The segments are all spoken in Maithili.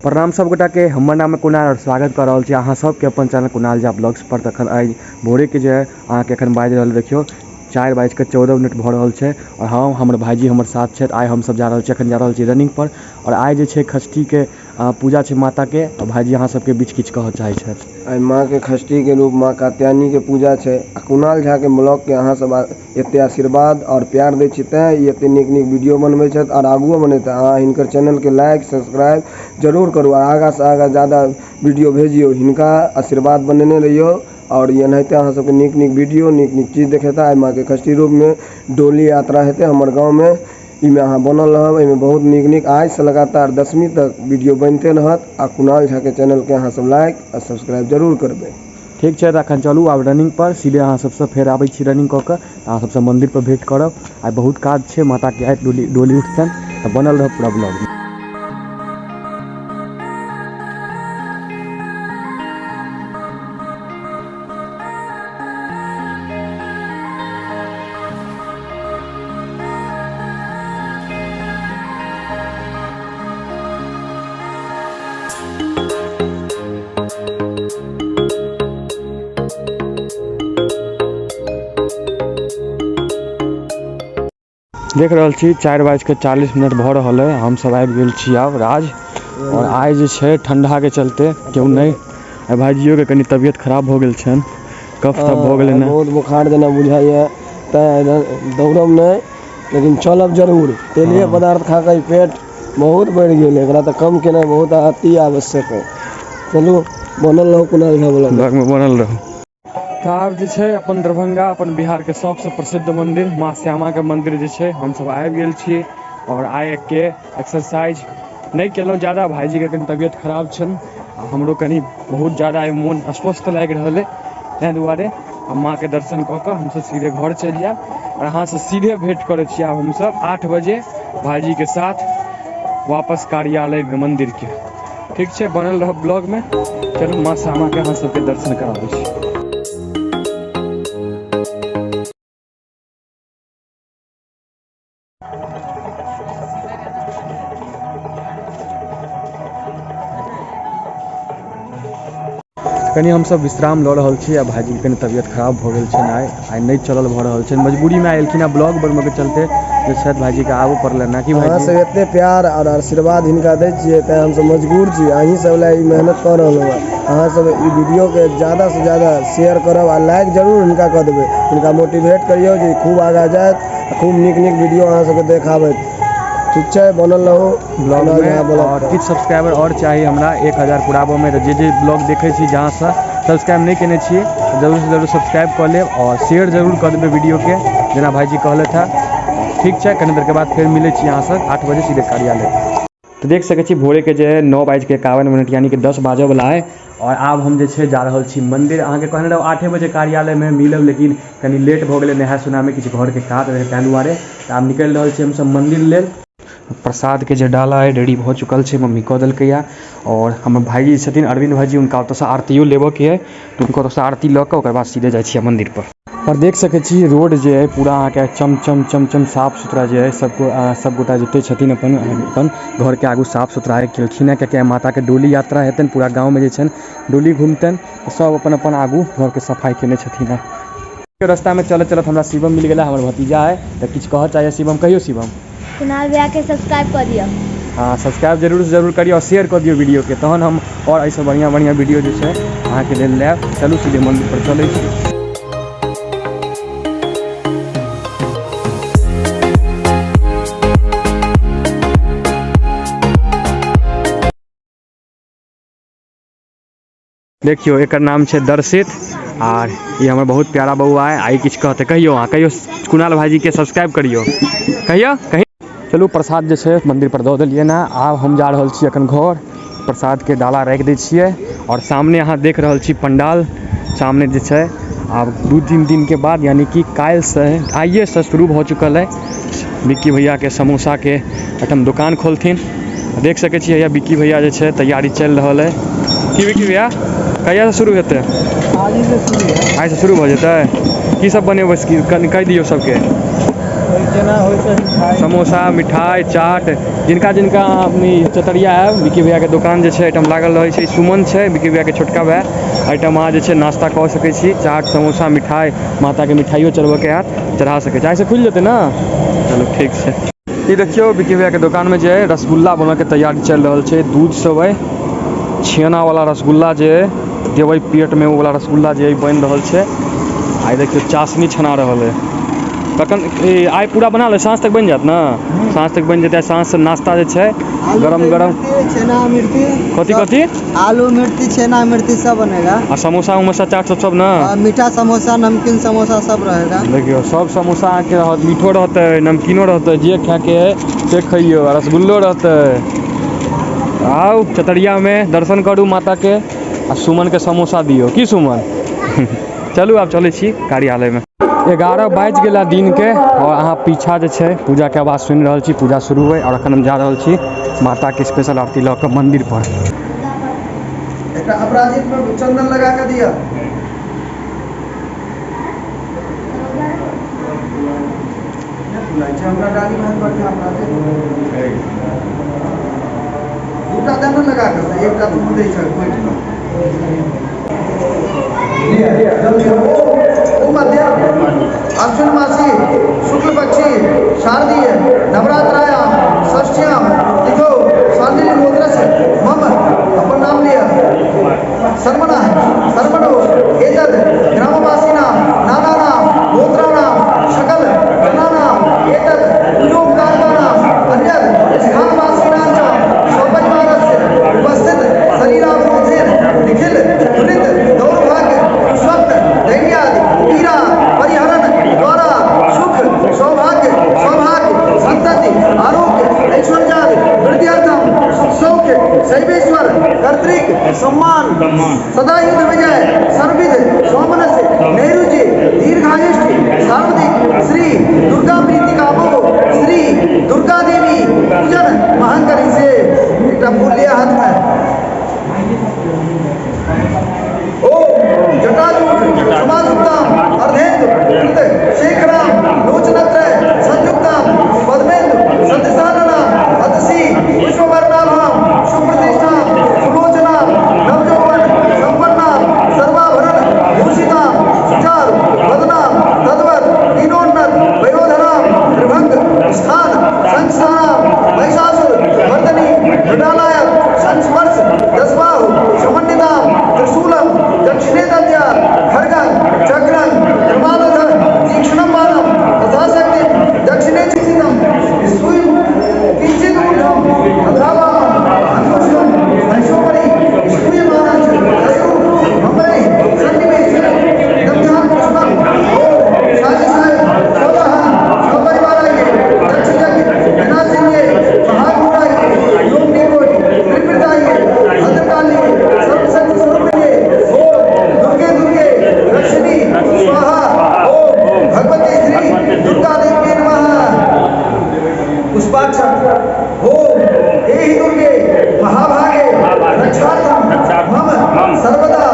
प्रणाम सब गोटा के, हमर नाम है कुणाल और स्वागत कर रहल छी अहाँ सबके अपन चैनल कुणाल झा ब्लॉग्स पर। तखन आइ भोरे के जे है अहाँके एखन बाजि रहल देखियौ 4:14 भऽ रहल छै और हम हमर भाईजी हमर साथ छथि। आइ हमसब जा रहल छी, एखन जा रहल छी रनिंग पर और आइ जे छै षष्ठी के पूजा छै माता के और भाईजी अहाँ सबके बीच किछु कहऽ चाहै छथि। आइ माँ के षष्ठी के रूप माँ कात्यायनी के पूजा छै आ कुणाल झा के ब्लॉग के अहाँ सब एते आशीर्वाद और प्यार दै छी तैं ई एते नीक नीक वीडियो बनबै छथि और आगुओ बनेतै। अहाँ हिनकर चैनल के लाइक सब्सक्राइब जरूर करू आ आगाँ से आगाँ ज्यादा वीडियो भेजियौ, हिनका आशीर्वाद बनेने रहियौ और एनाहिते अहाँ सबके नीक नीक वीडियो नीक नीक चीज देखेता। आइ माँ के षष्ठी रूप में डोली यात्रा हेतै हमर गाँव में, एहिमे अहाँ बनल रहब। एहिमे बहुत नीक नीक आज से लगातार 10वीं तक वीडियो बनते रहत आ कुणाल झा के चैनल के अहाँ सब लाइक आ सब्सक्राइब जरूर करबै। ठीक छै, तऽ एखन चलू आब रनिंग पर सीधे अहाँ सबसँ फेर आबै छी रनिंग कऽ कऽ अहाँ सबसँ मंदिर पर भेंट करब। आइ बहुत काज छै, माता के आइ डोली उठतनि तऽ बनल रहब पूरा ब्लॉग में। देख रहल छी 4:40 भऽ रहल है, हमसब आबि गेल छी आब राज। और आइ जे छै ठंडा के चलते केओ नहि, आइ भाइजियो के कनि तबियत खराब भऽ गेल छनि, कफ तफ भऽ गेलै ने, बहुत बुखार जेना बुझाइए तैं दौड़ब नहि लेकिन चलब जरूर। तेलीय पदार्थ खा कऽ पेट बहुत बढ़ि गेल, एकरा तऽ कम केनाइ बहुत अति आवश्यक है। चलू बनल रहू कुणाल झा ब्लॉग में, बनल रहू। तऽ आब जे छै अपन दरभंगा अपन बिहार के सबसँ प्रसिद्ध मंदिर माँ श्यामा के मंदिर जे छै हमसब आबि गेल छी। और आइ के एक्सरसाइज नहि केलहुँ ज्यादा, भाईजी के कनि तबियत खराब छनि आ हमरो कनि बहुत ज्यादा आइ मोन अस्वस्थ लागि रहल अइ, ताहि दुआरे आ माँ के दर्शन कऽ कऽ हमसब सीधे घर चलि जायब और अहाँसँ सीधे भेंट करै छी आब हमसब 8 बजे भाईजी के साथ वापस कार्यालय में मंदिर के। ठीक छै, बनल रहब ब्लॉग में। चलू माँ श्यामा के अहाँ सबके दर्शन कराबै छी। कनि हमसब विश्राम लऽ रहल छी आ भाईजी के कनि तबियत खराब भऽ गेल छनि, आइ आइ नहि चलल भऽ रहल छनि, मजबूरी में एलखिन हँ ब्लॉग बनबऽ के चलते जे छथि भाईजी के आबऽ पड़लनि ने। कि अहाँ भाईजी सब एते प्यार और आशीर्वाद हिनका दै छियै तैं हमसब मजबूर छी, अहीं सब लए ई मेहनत कऽ रहलहुँ हँ। अहाँ सब ई वीडियो के ज्यादा से ज्यादा शेयर करब आ लाइक जरूर हिनका कऽ देबै, हिनका मोटिवेट करियौ जे खूब आगाँ जायत आ खूब नीक नीक वीडियो अहाँ सबके देखाबैत। ठीक छै, बनल रहू ब्लॉग में। और किछु सब्सक्राइबर और चाही हमरा 1000 पुराबऽ में, तऽ जे जे ब्लॉग देखै छी जहाँसँ सब्सक्राइब नहि केने छियै जरूर से जरूर सब्सक्राइब कऽ लेब और शेयर जरूर कऽ देबै वीडियो के, जेना भाईजी कहलथि हँ। ठीक छै, कनि देरके बाद फेर मिलै छी अहाँसँ 8 बजे सीधे कार्यालय। तऽ देख सकै छी भोरे के जे है 9:51 यानी कि 10 बाजऽवला है और आब हम जे छै जा रहल छी मंदिर। अहाँके कहने रहौ 8 बजे कार्यालय में मिलब, लेकिन कनि लेट भऽ गेलै, नहाय सोनायमे किछु घरके काज रहै ताहि दुआरे। तऽ आब निकलि रहल छी हमसब मंदिर लेल। प्रसाद के जे डाला है रेडी भऽ चुकल छै, मम्मी कऽ देलकै या। और हमर भाईजी छथिन अरविंद भाईजी, हुनका ओतऽसँ आरतियो लेबऽके है, तऽ हुनकर ओतऽसँ आरती लऽ कऽ ओकर बाद सीधे जाइ छियै मंदिर पर। और देख सकै छी रोड जे है पूरा अहाँके चम चम चम चम साफ सुथरा जे है, सब गोटा जते छथिन अपन अपन घर के आगू साफ सुथरा केलखिन हँ, कियाकि माता के डोली यात्रा हेतनि पूरा गाँव में जे छनि डोली घूमतनि, सब अपन अपन आगू घर के सफाई केने छथिन हँ। रास्ता में चलत चलत हमरा शिवम मिल गेला, हमर भतीजा है, तऽ किछु कहऽ चाहिए शिवम, कहियौ शिवम। कुणाल भैया के सब्सक्राइब कऽ दियौ। हाँ, सब्सक्राइब जरूर से जरूर करियौ और शेयर कऽ दियौ वीडियो के, तहन हम और एहिसँ बढ़िआँ बढ़िआँ वीडियो जे छै अहाँके लेल लायब। चलू सीधे मंदिर पर चलै छी। देखियौ एकर नाम छै दर्शित आर ई हमर बहुत प्यारा बौआ है। आइ किछु कहतै, कहियौ अहाँ, कहियौ कुणाल भाईजी के सब्सक्राइब करियौ, कहियौ कहियौ। चलू प्रसाद जे छै मंदिर पर दऽ देलियै ने, आब हम जा रहल छी एखन घर, प्रसाद के डाला राखि दै छियै। और सामने अहाँ देख रहल छी पंडाल, सामने जे छै आब 2-3 दिन के बाद यानी कि काल्हि से आइए से शुरू भऽ चुकल है विक्की भैया के समोसा के एहिठाम दोकान खोलथिन। देख सकै छियै हैया विक्की भैया जे छै तैयारी चलि रहल है। की विक्की भैया कहिया से शुरू हेतै? आइ से शुरू भऽ जेतै। की सब बनेबै कनि कहि दियौ सबके। छेना होइ छै। समोसा, मिठाइ, चाट। जिनका जिनका अहाँ अपनी चतरिया आयब, विकी भैयाके दोकान जे छै एहिठाम लागल रहै छै। सुमन छै विकी भैयाके छोटका भाय। एहिठाम अहाँ जे छै नाश्ता कऽ सकै छी, चाट, समोसा, मिठाइ। माताके मिठाइयो चढ़बऽके हैत, चढ़ा सकै छी। आइसँ खुलि जेतै ने? चलू ठीक छै। ई देखियौ, विकी भैयाके दोकानमे जे अइ रसगुल्ला बनऽके तैयारी चलि रहल छै। दूध सब अइ, छेनावला रसगुल्ला जे अइ देबै पेटमे, ओ वाला रसगुल्ला जे अइ बनि रहल छै। आ ई देखियौ, चाशनी छना रहल अइ। कखन आइ पूरा बना ले, साँझ तक बनि जायत ने? साँझ तक बनि जेतै। साँझसँ नाश्ता जे छै गरम गरम। छेना मिर्ची। कथी कथी? आलू मिर्ची, छेना मिर्ची सब बनेगा। आ समोसा उमोसा, चाट सब सब ने? मीठा समोसा, नमकीन समोसा सब रहेगा। देखियौ, सब समोसा अहाँके रहत, मीठो रहतै, नमकीनो रहतै, जे खायके अइ से खइयौ, आ रसगुल्लो रहतै। आउ चतरियामे, दर्शन करू माताके आ सुमनके समोसा दियौ। की सुमन? चलू, आब चलै छी कार्यालयमे। 11 बाजि गेला दिनके आओर अहाँ पीछा जे छै पूजाके आवाज सुनि रहल छी। पूजा शुरू अइ आओर एखन हम जा रहल छी माताके स्पेशल आरती लऽ कऽ मन्दिर पर। एकटा अपराजित में चंदन लगा के दिअ। हमरा डाली में बढ़िया अपराजित दूटा दे ने लगा के, एकटा तू दै छ खोटि कऽ। लिअ जल्दी। ओ मध्य अश्विन मासी शुक्ल पक्षी शारदीय नवरात्रायाम षष्ठ्याम तिथौ शांडिल्य गोत्रस्य मम, अपन नाम लिअ, शर्मणः शर्मणो एतद् ग्रामवासिनां नानानां गोत्राणां सकल जनानां एतद् पूजोपकारकाणाम् अन्यद् स्थानवासिनां च स्वपरिवारस्य उपस्थित शरीरावरोधेन निखिल दुरित दौर्भाग्य स्वप्न दैन्यादि पीड़ा परिहरण द्वारा सुख सौभाग्य सौभाग्य संतति आरोग्य ऐश्वर्यादि वृद्ध्यर्थम सुख सौख्य शैवेश्वर कर्तृक सम्मान सदा युद्ध विजय सर्वविध सौमनस्य नैरुचि दीर्घायुष्टि सार्वधिक श्री दुर्गा प्रीति कामो श्री दुर्गा देवी पूजन महान करी से। एकटा फूल लिया हाथ में। ओम जटाजूट समायुक्ताम अर्धेन्दु कृत शेखराम लोचनत्रय संयुक्ताम पद्मेन्दु सदृशाननाम अतसी पुष्पवर्णाभाम सुप्रतिष्ठाम सुलोचनाम नवयौवन संपन्नाम सर्वाभरण भूषिताम सुचारु वदनाम तद्वत् दीनोन्नत वयोधराम त्रिभंग स्थान संस्थानाम महिषासुर मर्दनी मृणालय संस्पर्श दशबाहु समन्विताम त्रिशूलम दक्षिणे दद्यात् खड्गं चक्रं क्रमानुधर तीक्ष्णं बाणं तथा शक्तिं दक्षिणे स्थितं स्वीं किञ्चित् ऊर्ध्वं तथा वामं अंगुष्ठं स्पर्शोपरि स्तूयमानं तयोः ममरे सन्निवेश्य दध्यात् पुष्पम्। ॐ सातिशाय स्ववः स्वपरिवाराय दक्षयज्ञ विनाशिन्ये महाघोराय योगिनीकोटि त्रिवृताय भद्रकाली सर्वशक्ति स्वरूपिणे ॐ दुर्गे दुर्गे रक्षिणी स्वाहा। ॐ भगवती श्री दुर्गा देवी नमः। पुष्पाक्षत। ॐ देहि दुर्गे महाभागे रक्षार्थं मम सर्वदा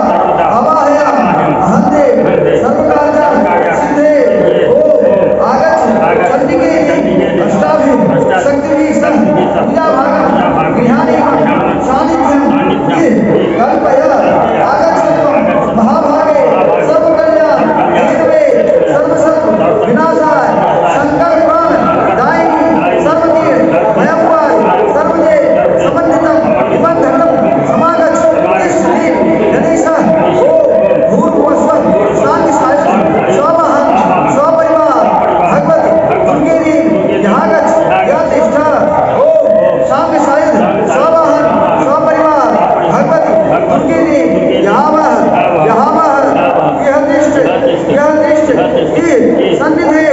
आवाहयामि अहं देव सर्वकार्य सिद्धे। ॐ आगच्छ चण्डिके अष्टाभिः शक्तिभिः सह पूजाभागं गृहाणि सान्निध्यं कल्पय। आगच्छ त्वं महाभागे सर्वकल्याण हेतवे सर्वसत्त्व विनाशाय शंकर प्राण दायिनी सर्वतीर्थ भयंकर सर्वजे समन्वितं निबन्धनं समागच्छ तिष्ठति गणेश। ॐ भूर्भुवस्वः शान्ति सायुध स्वमहं स्वपरिवार भगवती दुर्गे देवी यहागच्छ यतिष्ठ। ॐ शान्ति सायुध स्वमहं स्वपरिवार भगवती दुर्गे देवी यहावह यहावह यह तिष्ठ यह तिष्ठ इ सन्निधे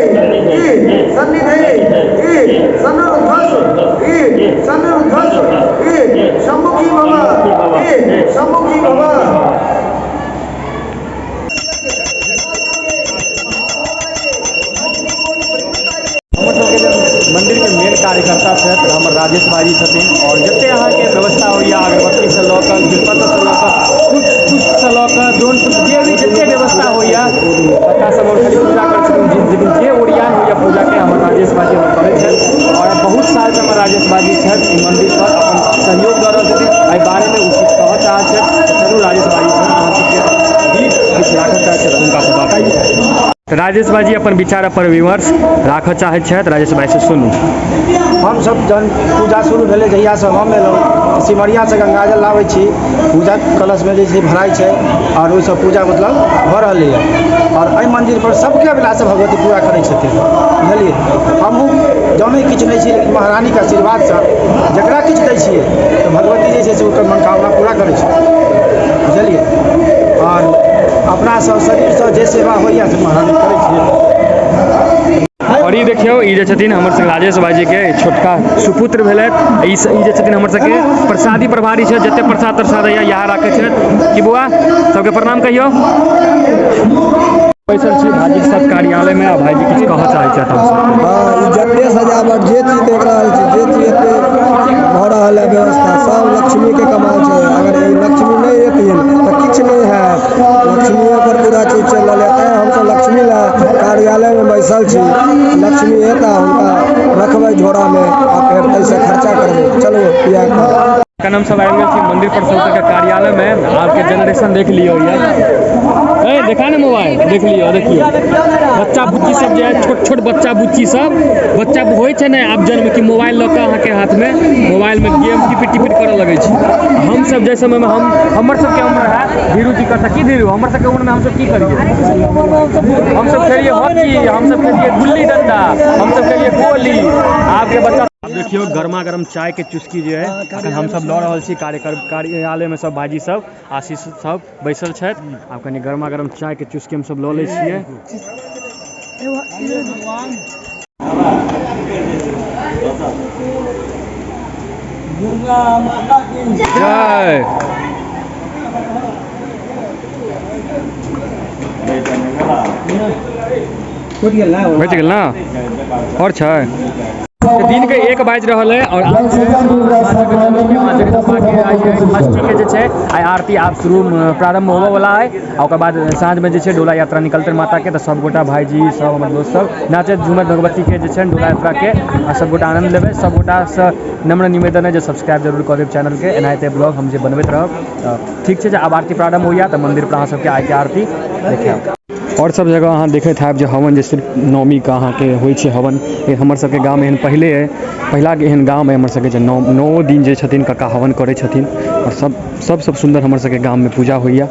इ सन्निधे इ सन्निरुद्धस्व इ सन्निरुद्धस्व इ सम्मुखी भव इ सम्मुखी भव। हमर सबके जे मन्दिरके मेन कार्यकर्ता छथि, हमर राजेश भाईजी छथिन। आओर जते अहाँके व्यवस्था होइए, अगरबत्तीसँ लऽ कऽ, बेलपत्रसँ लऽ कऽ, किछु किछु ड्रोनसँ लऽ कऽ ड्रोन जे भी जते व्यवस्था होइए बच्चा सब आओर खाली पूजा करै छथिन, लेकिन जे ओरियान होइए पूजाके हमर राजेश बाजी हमर करै छथि। आओर बहुत सालसँ हमर राजेश बाजी छथि ई मन्दिर पर अपन सहयोग दऽ रहल छथिन। एहि बारेमे ओ किछु कहऽ चाहै छथि। चलू राजेश बाजीसँ अहाँ सबके भी किछु राखऽ चाहै छथि, हुनकासँ बात करू। तऽ राजेश भाईजी अपन विचार पर विमर्श राखऽ चाहै छथि, राजेश भाईसँ सुनू। हमसब जहन पूजा शुरू भेलै जहियासँ हम एलहुँ सिमरियासँ गंगाजल लाबै छी, पूजा कलशमे जे छै भराइ छै आओर ओहिसँ पूजा मतलब भऽ रहलैए। आओर एहि मन्दिरपर सबके अभिलाषा भगवती पूरा करै छथिन, बुझलियै। हमहूँ जानै किछु नहि छी, लेकिन महारानीके आशीर्वादसँ जकरा किछु दै छियै तऽ भगवती जे छै से ओकर मनोकामना पूरा करै छै, बुझलियै। आओर अपनासँ शरीरसँ जे सेवा होइए से महारानी करै छियै। और ई देखियौ, ई जे छथिन हमर सबके राजेश भाईजीके छोटका सुपुत्र भेलथि। ई जे छथिन हमर सबके प्रसादी प्रभारी छथि, जते प्रसाद तरसाद होइए यहाँ राखै छथि। कि बौआ सबके प्रणाम कहियौ। बैसल छी भाईजीके साथ कार्यालयमे आ भाईजी किछु कहऽ चाहै छथि हमसब। हाँ, ई जते सजावट जे चीज देख रहल छी, जे चीज एते भऽ रहल है व्यवस्था, सब लक्ष्मीके कमाल छै। अगर ई लक्ष्मी नहि एथिन तऽ किछु नहि हैत। लक्ष्मीए पर पूरा चीज चलि रहल है, तैँ हमसब लक्ष्मी लए कार्यालयमे बैसल छी। लक्ष्मी एता हुनका रखबै झोरामे आ फेर ताहिसँ खर्चा करबै। चलू इएह कहब। एखन हमसब आबि गेल छी मंदिर पर सबके कार्यालयमे। आबके जनरेशन देख लियौ, ए देखा ने मोबाइल देख लियौ, देखियौ बच्चा बुच्ची सब जे है, छोट छोट बच्चा बुच्ची सब, बच्चा होइ छै ने आब जन्म कि मोबाइल लऽ कऽ अहाँके हाथमे मोबाइलमे गेम टिपिट टिपिट करऽ लगै छै। हमसब जाहि समयमे हमर सबके उम्र है धीरू जी कहता की धीरू, हमर सबके उम्रमे हमसब की करियै? हमसब खेलियै हॉकी, हमसब खेलियै गुल्ली डंडा, हमसब खेलियै गोली। आबके बच्चा आब देखियौ गर्मा गर्म चाय के चुस्की जे है अखन हमसब लऽ रहल छी। कार्यालयमे सब भाईजी सब आशीष सब बैसल छथि। आब कनि गर्मा गर्म चाय के चुस्की हमसब लऽ लै छियै। जय। बचि गेल ना? और छै? दिन के 1 बाजि रहल है और षष्ठी के जे छै आइ आरती आब शुरू प्रारंभ होबऽ वाला है। आ ओकर बाद साँझ में जे छै डोला यात्रा निकलतै माता के, तऽ सब गोटा भाईजी सब हमर दोस्त सब नाचैत झूमैत भगवती के जे छै डोला यात्रा के आ सब गोटा आनंद लेबै। सब गोटासँ नम्र निवेदन है जे सब्सक्राइब जरूर कऽ देब चैनल के, एनाहिते ब्लॉग हम जे बनबैत रहब। तऽ ठीक छै, जे आब आरती प्रारंभ होइए तऽ मंदिर पर अहाँ सबके आइके आरती देखायब। और सब जगह अहाँ देखैत हैब जे हवन जे सिर्फ नवमी के अहाँके होइ छै हवन। हमर सबके गाममे एहन पहिले है, पहिला एहन गाम है हमर सबके जे नौ दिन जे छथिन कक्का हवन करै छथिन और सब सब सुन्दर हमर सबके गाममे पूजा होइए।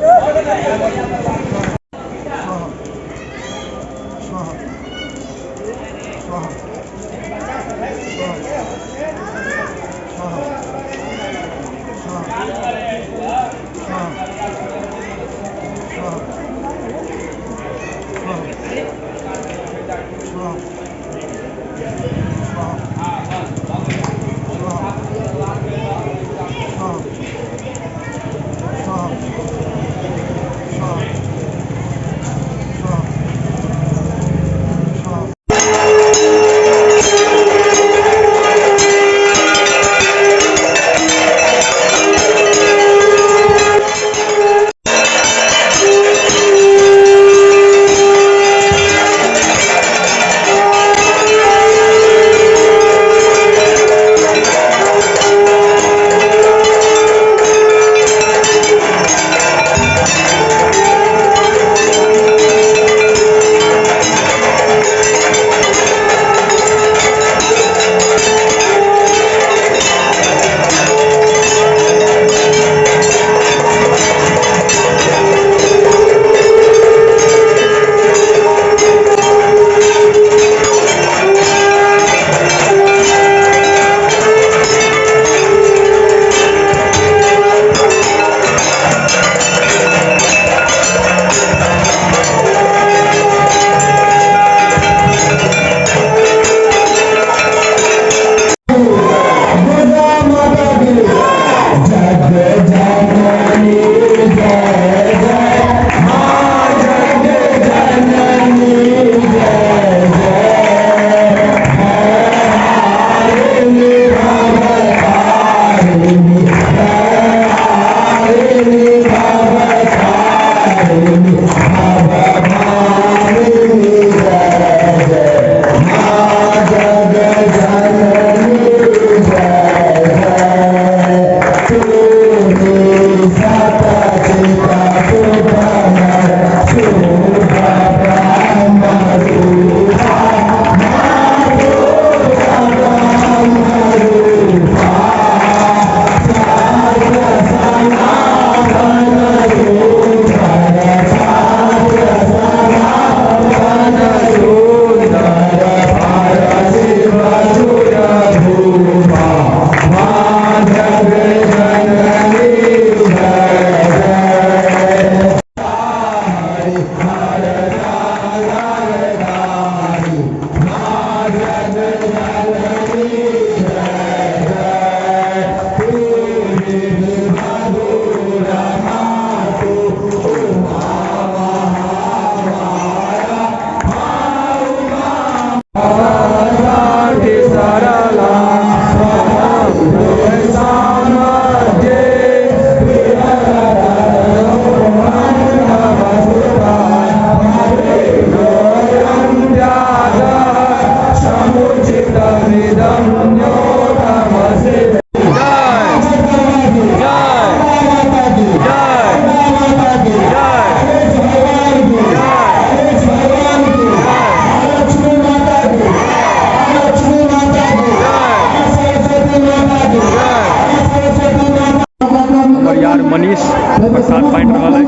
प्रसाद बाँटि रहल अइ।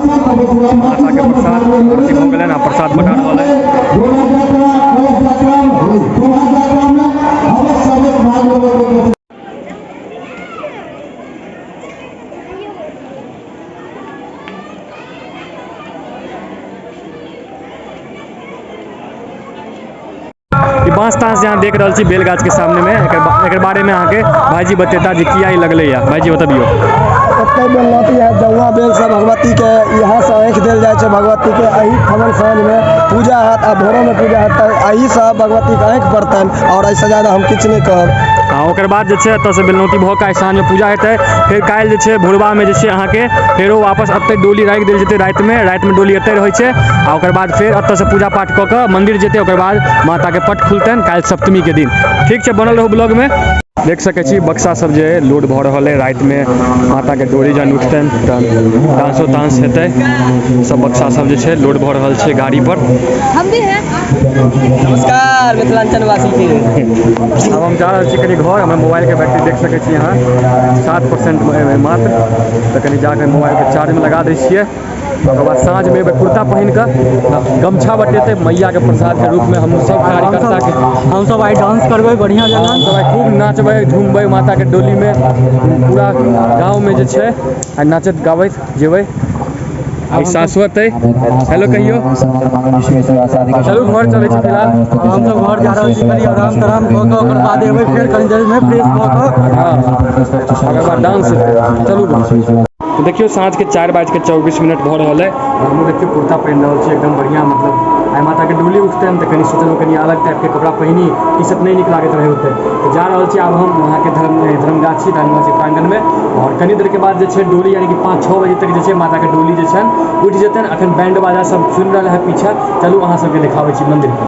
माताके प्रसाद आरती भऽ गेलनि आ प्रसाद बटा रहल अइ। ई बाँस ताँस जे अहाँ देख रहल छी बेल गाछके सामनेमे, एकर बारेमे अहाँके भाइजी बतेता जे किया ई लगलैए। भाइजी बतबियौ। एते बेलनौती है, जौआ बेलसँ भगवतीके यहाँसँ आँखि देल जाइ छै। भगवतीके एहि ठमन साँझमे पूजा हैत आ भोरोमे पूजा हैत, तऽ एहिसँ भगवतीके आँखि पड़तनि आओर एहिसँ ज्यादा हम किछु नहि कहब। आ ओकर बाद जे छै एतऽसँ बेलनौती भऽ कऽ आइ साँझमे पूजा हेतै। फेर काल्हि जे छै भोरबामे जे छै अहाँके फेरो वापस एतै डोली राखि देल जेतै। रातिमे डोली एतै रहै छै आ ओकर बाद फेर एतऽसँ पूजा पाठ कऽ कऽ मन्दिर जेतै। ओकर बाद माताके पट खुलतनि काल्हि सप्तमीके दिन। ठीक छै, बनल रहू ब्लॉगमे। देख सकै छी बक्सा सब जे लोड भऽ रहल अइ। रातिमे माताके डोरी जहन उठतनि तहन डांसो तांस हेतै। सब बक्सा सब जे छै लोड भऽ रहल छै गाड़ी पर। हम भी हैं। नमस्कार मिथिलांचल वासी के। आब हम जा रहल छी कनि घर। हमर मोबाइलके बैटरी देख सकै छी अहाँ 7% मात्र। तऽ कनि जाकऽ मोबाइलके चार्जमे लगा दै छियै। ओकर बाद साँझमे एबै कुर्ता पहिन कऽ गमछा बटेतै मैयाके प्रसादके रूपमे। हम सब कार्यकर्ताके हमसब आइ डांस करबै बढ़िआँ जेना। हमसब आइ खूब नाचबै झूमबै माताके डोलीमे। पूरा गाँवमे जे छै आइ नाचैत गाबैत जेबै। आइ शाश्वत अइ। हेलो कहियो। चलू घर चलै छी फिलहाल। हमसब घर जा रहल छी, कनि आराम ताराम कऽ कऽ ओकर बाद एबै फेर कनि देरमे फ्रेश भऽ कऽ। हँ, ओकर बाद डांस हेतै। चलू घर। तऽ देखियौ साँझके 4:24 भऽ रहल अइ। हमहूँ देखियौ कुर्ता पहिन रहल छी एकदम बढ़िआँ। मतलब आइ माताके डोली उठतनि तऽ कनि सोचलहुँ कनि अलग टाइपके कपड़ा पहिनी, ई सब नहि नीक लागैत रहै ओते। तऽ जा रहल छी आब हम अहाँके धर्मगाछी प्राङ्गणमे। आओर कनि देरके बाद जे छै डोली यानी कि 5-6 बजे तक जे छै माताके डोली जे छनि उठि जेतनि। अखन बैंड बाजा सब सुनि रहल है पीछा। चलू अहाँ सबके देखाबै छी मन्दिर।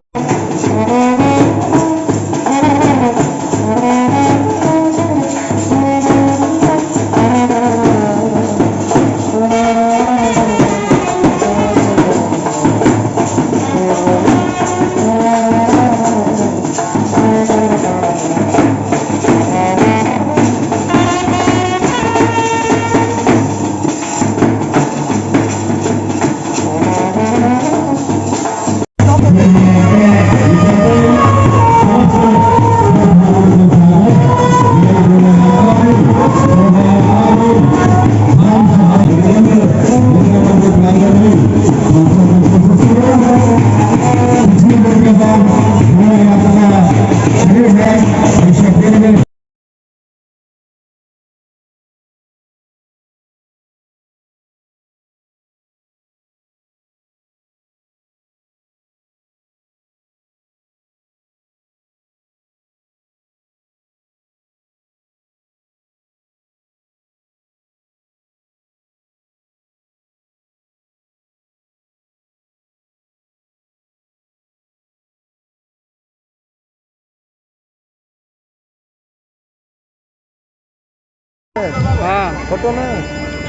फोटो नहीं,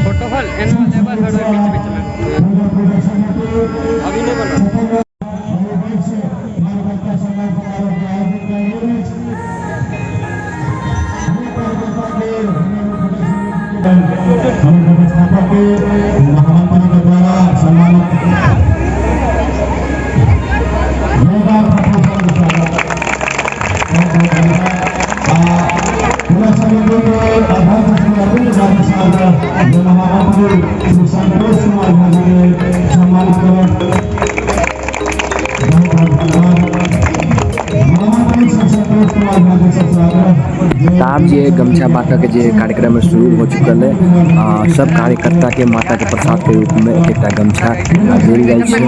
फोटो हल एना लेबल हर बीच बीच में अभी नहीं बना। महामंत्री के द्वारा सम्मानित श्री संतोष कुमार झा जी के सम्मानित करब। बहुत बहुत धन्यवाद। महामंत्री श्री संतोष कुमार झा जी से स्वागत। आब जे गमछा बाँटऽ के जे कार्यक्रम शुरू हो चुकल है। सब कार्यकर्ता के माता के प्रसाद के रूप में एक एकटा गमछा देल जाइ छै।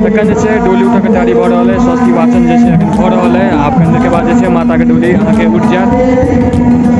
एखन जे छै डोली उठऽके तैयारी भऽ रहल अइ, स्वस्ति वाचन जे छै एखन भऽ रहल अइ। आब कनि देरके बाद जे छै माताके डोली अहाँके उठि जायत।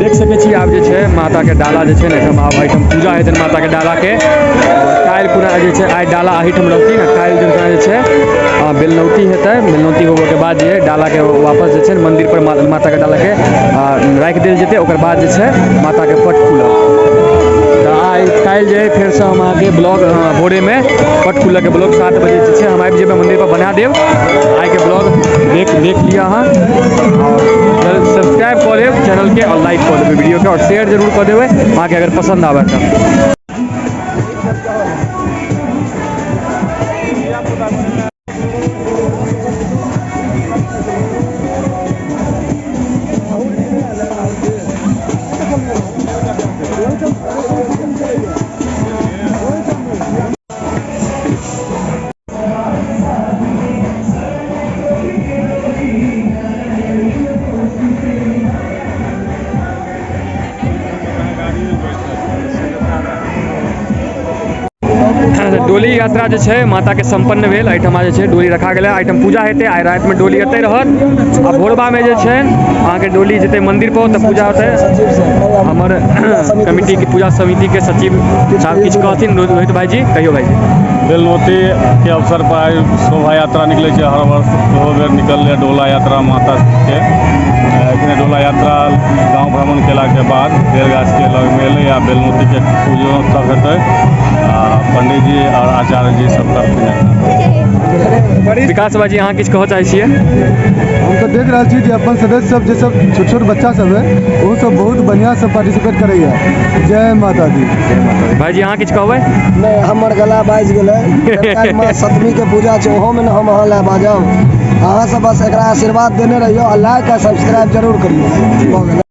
देख सकै छी आब जे छै माता के डाला जे छै ने एहिठाम आब एहिठाम पूजा हेतनि माता के डाला के। आओर काल्हि पूरा जे छै आइ डाला एहिठाम रहथिन आ काल्हि दिन जे छै बेलनौती हेतै। बेलनौती होबऽके बाद जे डाला के वापस जे छै ने मंदिर पर माता के डाला के राखि देल जेतै। ओकर बाद जे छै माता के पट खुलत। तऽ आइ काल्हि जे फेरसँ हम अहाँके ब्लॉग भोरेमे पट खुलऽके ब्लॉग 7 बजे जे छै हम आबि जेबै मन्दिर पर बना देब। आइके ब्लॉग देख लिअ अहाँ और सब्सक्राइब कऽ लेब चैनलके और लाइक कऽ देबै वीडियोके और शेयर जरूर कऽ देबै अहाँके अगर पसन्द आबै तऽ। डोली यात्रा जे छै माता के संपन्न भेल। एहिठमा जे छै डोली रखा गेलै, एहिठाम पूजा हेतै। आइ रातिमे डोली एतै रहत आ भोरबामे जे छै अहाँके डोली जेतै मंदिर पर तऽ पूजा होतै। हमर कमिटी के पूजा समिति के सचिव साहब किछु कहथिन। रोहित भाईजी कहियो भाईजी। बेलनौती के अवसर पर आइ शोभा यात्रा निकलै छै। हर वर्ष सेहो बेर निकललै डोला यात्रा माता के। एखने डोला यात्रा गाँव भ्रमण केलाके बाद बेलगाछके लगमे एलै आ बेलनौतीके पूजो सब हेतै आ पंडीजी और आचार्य जी सब करथिन। विकास भाईजी अहाँ किछु कहऽ चाहै छियै? हम तऽ देख रहल छी जे अपन सदस्य सब जे सब छोट छोट बच्चा सब है ओहो सब बहुत बढ़िआँ से पार्टिसिपेट करैया। जय माता दी। भाईजी अहाँ किछु कहबै? नहि, हमर गला बाजि गेलै। काल्हि सप्तमी के पूजा छै, ओहोमे ने हम अहाँ लए बाजब। अहाँ सब बस एकरा आशीर्वाद देने रहियौ आ लाइक आ सब्सक्राइब जरूर करियौ। भऽ गेलै।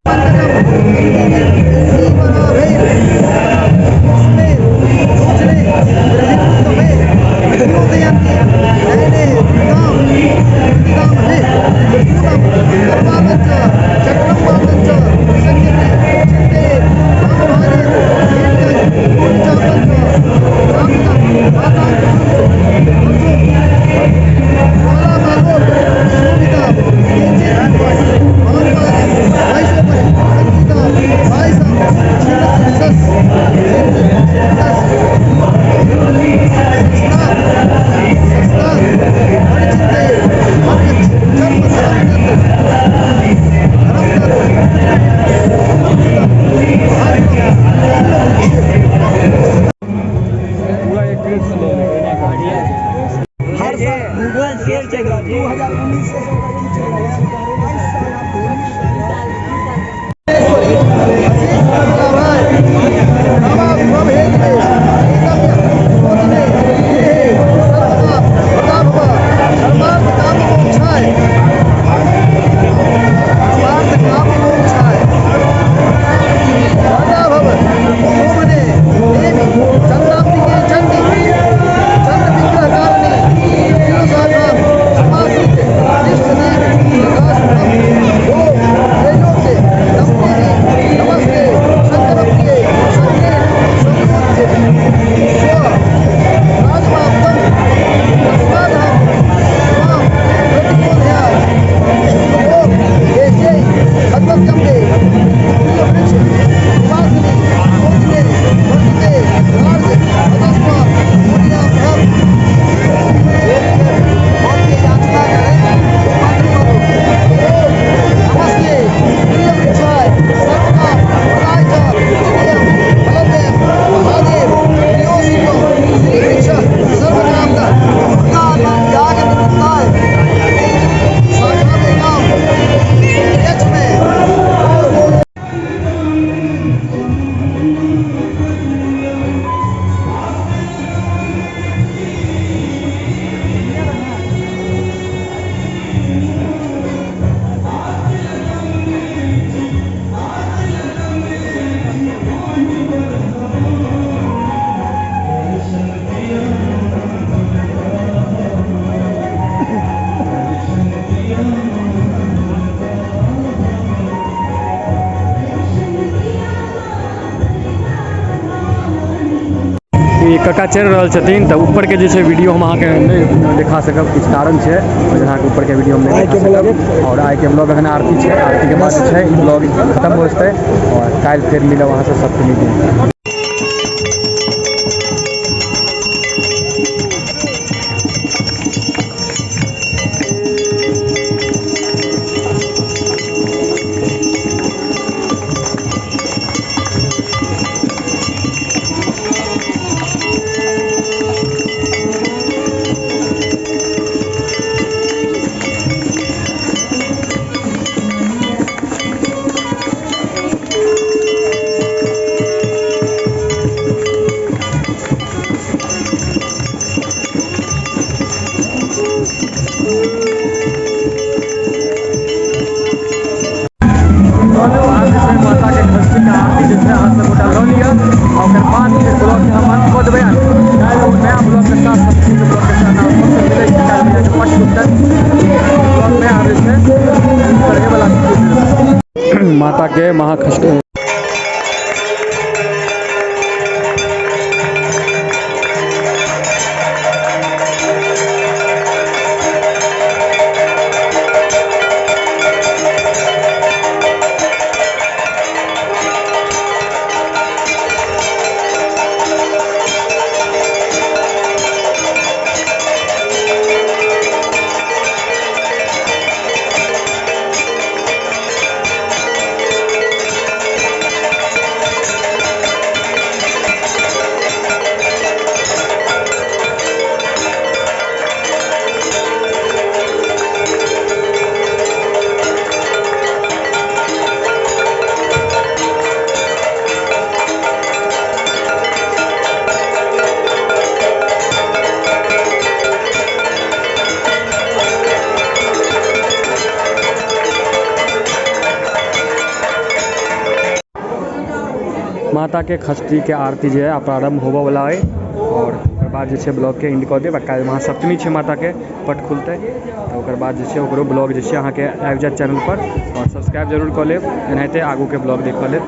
काका चढ़ि रहल छथिन। तऽ ऊपरके जे छै वीडियो हम अहाँके नहि देखा सकब, किछु कारण छै अहाँके ऊपरके वीडियो हम नहि देखा सकब। आओर आइके ब्लॉग एखन आरती छै, आरतीके बाद जे छै ई ब्लॉग खतम हो जेतै आओर काल्हि फेर मिलब अहाँसँ सप्तमी दिन। माता के षष्ठी के आरती जे छै अहाँ सब गोटा लऽ लिअ आ ओकर बाद फेर ब्लॉग के हम अंत कऽ देबै। काल्हि नया ब्लॉग के साथ, सप्तमी के ब्लॉग के साथ अहाँ सबसँ मिलै छी। काल्हि पट खुलतै ब्लॉग में आबै छै पढ़े वाला माता के महाषष्ठी। माता के षष्ठी के आरती जे है प्रारंभ होबऽ वाला है और ओकर बाद जे छै ब्लॉग के एंड कऽ देब। आ काल्हि महासप्तमी छै, माता के पट खुलतै, तऽ ओकर बाद जे छै ओकरो ब्लॉग जे छै अहाँके आबि जायत चैनल पर और सब्सक्राइब जरूर कऽ लेब एनाहिते आगूके ब्लॉग देखऽ लेल।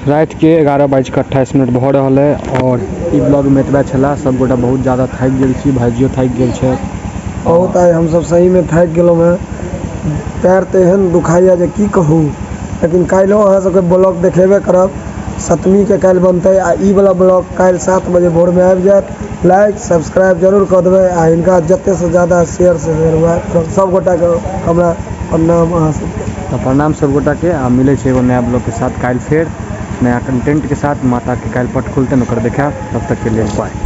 राति के 11:28 भऽ रहल है और ई ब्लॉग में एतबा छला। सब गोटा बहुत ज़्यादा थाकि गेल छी, भाइजियो थाकि गेल छै बहुत। आइ हमसब सहीमे थाकि गेलहुँ हेँ, पैर तऽ एहन दुखाइए जे की कहू। लेकिन काल्हिओ अहाँ सबके ब्लॉग देखेबे करब, सप्तमीके काल्हि बनतै आ ई वाला ब्लॉग काल्हि 7 बजे भोरमे आबि जायत। लाइक सब्सक्राइब जरूर कऽ देबै आ हिनका जतेकसँ ज्यादा शेयर से सब गोटाके हमरा प्रणाम अहाँ सबके। तऽ प्रणाम सब गोटाके आ मिलै छै एगो नया ब्लॉग के साथ काल्हि, फेर नया कंटेंट के साथ। माता के काल्हि पट खुलतै, ओकर देखायब। तब तक के लेल बाय।